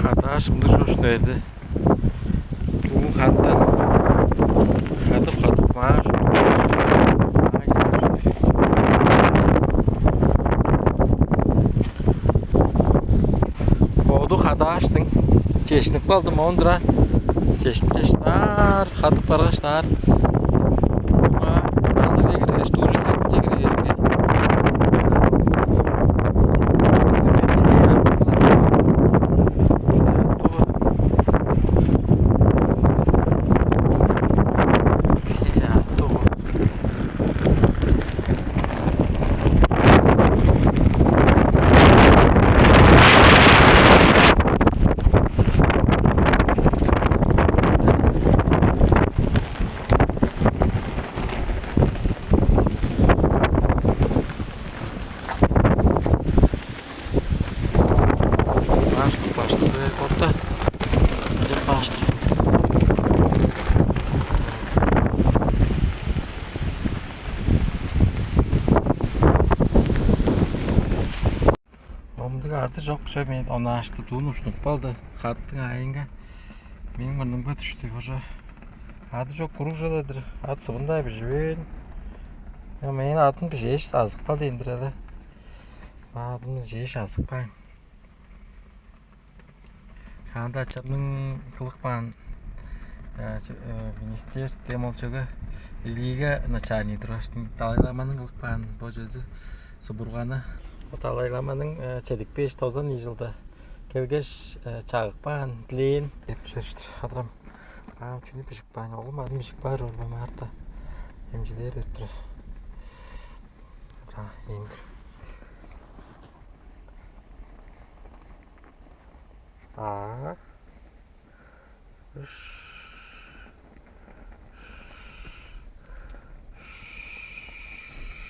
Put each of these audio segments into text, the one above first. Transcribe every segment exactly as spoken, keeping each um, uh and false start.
Кадааш мындыг чоруш берди. Бүгүн хаттан хадып-хадып маа шупту. Боду хадааштың чешнип калды, моон тура. Чешип-чешип, аар хадып баргаш, аар. Маа азыр чегиргеш, дуу чегиргеш. Баштык, баштык, э, корта. Деп баштык. Омдуг ады чок, чо мен онаашты дуун ушнуп калды. Хаттың аайынга мээң мурнумга дүштү, божа. Ады чок куруг чоладыр. Ат сывында биживээн. Я, мен адын бижээш азып кал дейн-дир ада. Адын бижээш азып каайн. Шаанда ачамның кылып каан, э, чө-, э, министерство дем ол чөге религия начальный тургаштың Далай-ламаның кылып каан бо чөзү субурганы. Бо Далай-ламаның, э, чедип беш тозан ийи жылда келгеш, э, чагып каан, дилээн деп чөштүр. Адырам, а чүнү бижип каайн, оглум адын бижип каар чорбай маарта эмчилээр деп тур. Адыра ээн кир. А. Ш-,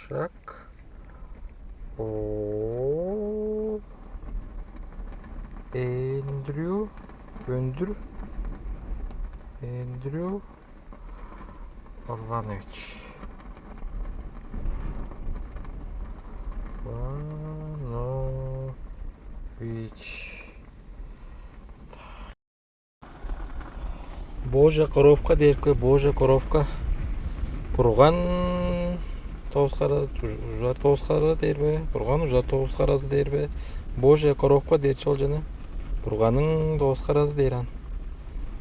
Шак. О. Эндрю. Өндүр. Эндрю. Орланович. Орланович. Божья коровка дээрге, Божья коровка. Бурган тооскара, ужар тооскара дээр бе? Бурган ужар тооскаразы дээр бе? Божья коровка дээр чол чаны. Бурганның тооскаразы дээр ан.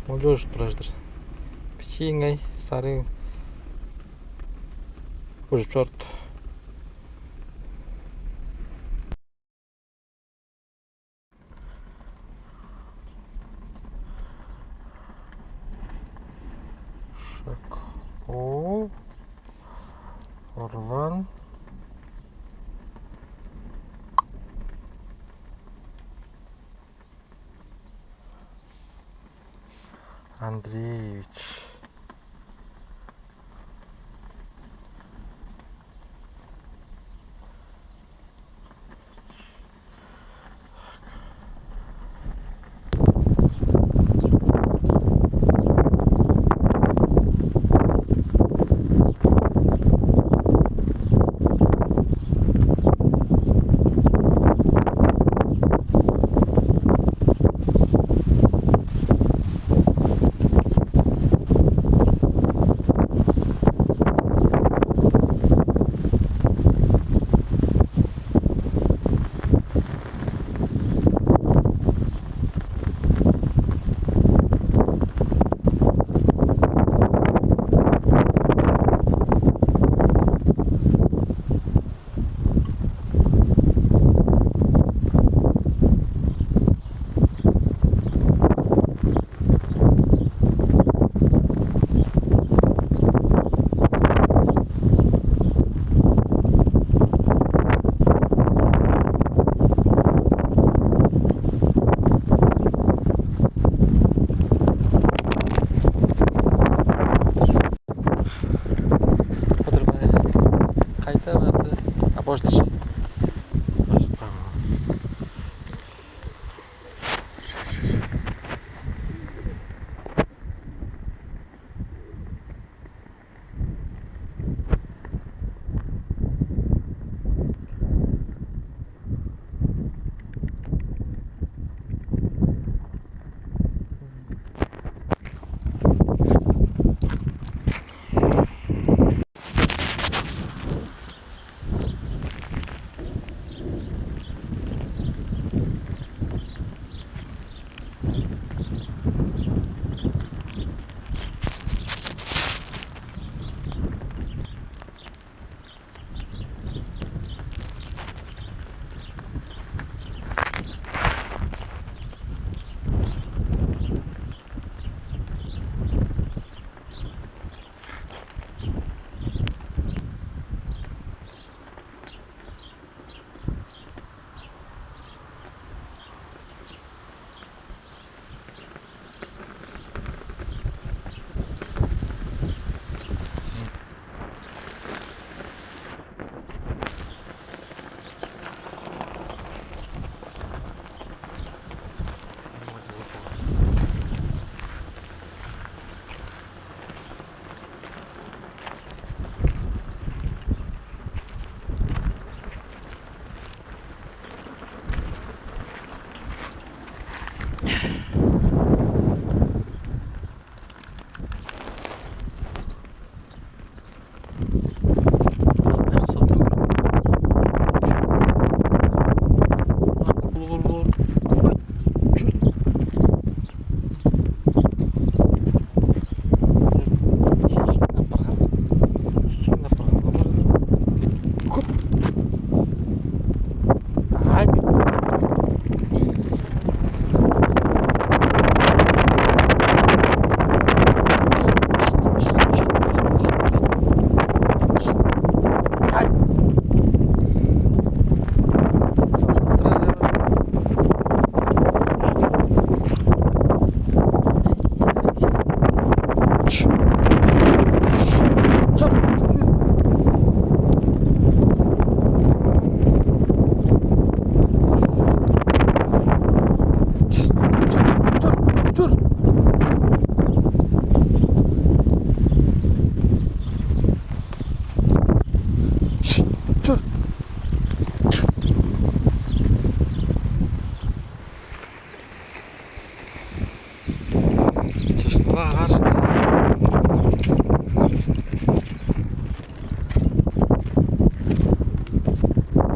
Ол чожуп турар-дыр. Бичии ыңай сарыг бужуп чорду. Шак. О. Орлан. Андреевич.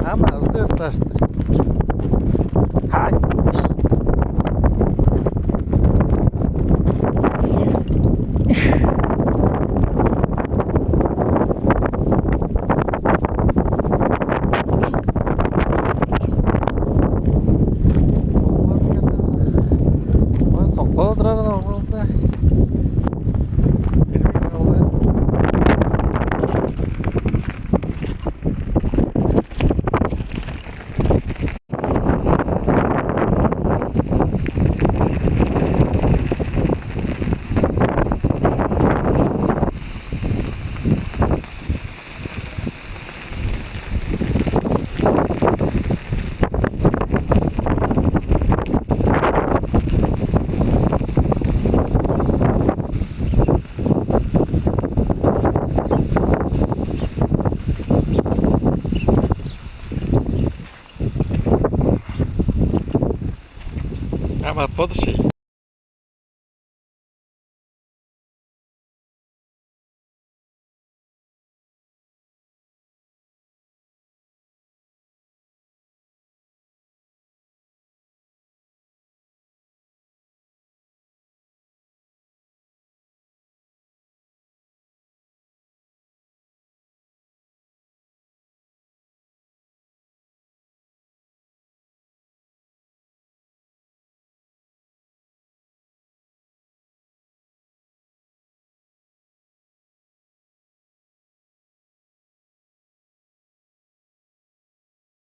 Ам азы ырташтыр. Хай! Ой, сокпа турар ана болмазында. Бербейн калды. Ам ат бодуш чей.